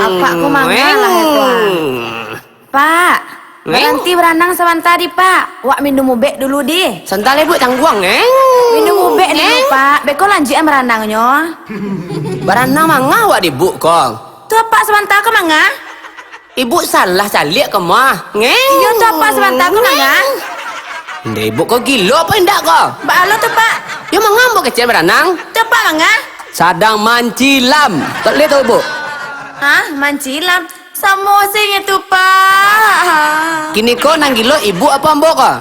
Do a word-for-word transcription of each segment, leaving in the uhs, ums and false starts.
Pak, ko manga lah itu, ah. Pak, baranti baranang sabanta di, Pak. Wak minum ubek dulu di. Sabanta lai, Buk, tangguang, eh. Minum ubek dulu, Pak. Beko lanjuikan baranangnyo. Baranang manga wak di, Buk, ko? Tu, Pak, sabanta ko manga. Ibuk salah caliak ka mah. Ngeng. Iyo tu, Pak, sabanta ko manga. Ndeh, ibuk ko gilo apo indak ko? Baa lo tu, Pak? Yo manga ambo kecek baranang. Tu, Pak, manga. Sadang mancilam. Tak lihat tu, Buk? Hah, mancilam? Samo se inyo tu, Pak. Kini ko nan gilo ibuk apo ambo ko?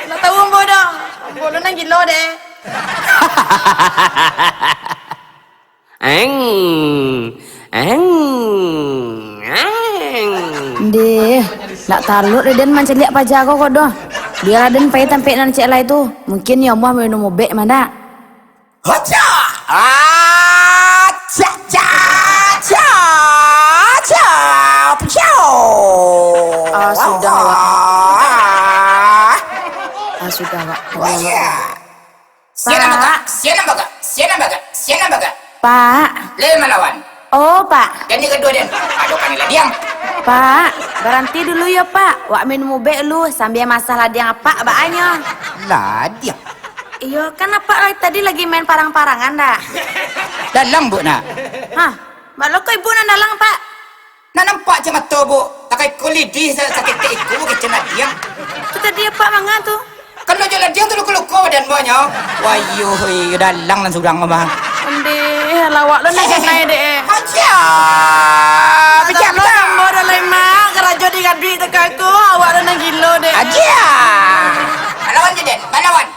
Ndak tahu ambo doh. Ambo lo nan gilo deh. Eng, eng, eng. Ndeh, ndak taluak deh den mancaliak paja ko, ko doh. Bialah den pai tampek nan ciek lai tu. Mungkin nyo amuah minum ubek mah ndak. Haca! Ah, ca, ca, ca, ca, picau. Ah, sudah, Wak. Ah. Ah, sudah, Wak. Wah, ya. Sia nan bagak, sia nan bagak, sia nan bagak, sia nan bagak. Pak. Lai malawan. Oh, Pak. Jan digaduah den. Ado kanai ladiang. Pak, baranti dulu yo, Pak. Wak minum ubek lu, sambia maasah ladiang apak baanyo. Ladiang? Iyo, kan apak lai tadi lagi main parang-parangan, dak? Dalang, Buk, nak. Hah? Baa lo ko ibuk nan dalang, Pak? Nak nampak cak mato, Buk. Takai ko lidih sa-, saketek iko, Buk, kecek ladiang. Tu tadi apak manga tu? Kano jo ladiang tu luko-luko badan, Buk, nyo. Wayuh, iyo dalang nan surang, Bang. Ondeh, lawak lo nan ganai dek. Aja. Pecah, lo pecah. Ambo dah lai mak, karajo di gaduik takaku, awak lo nan gilo dek. Aja. Malawan je, Den. Malawan.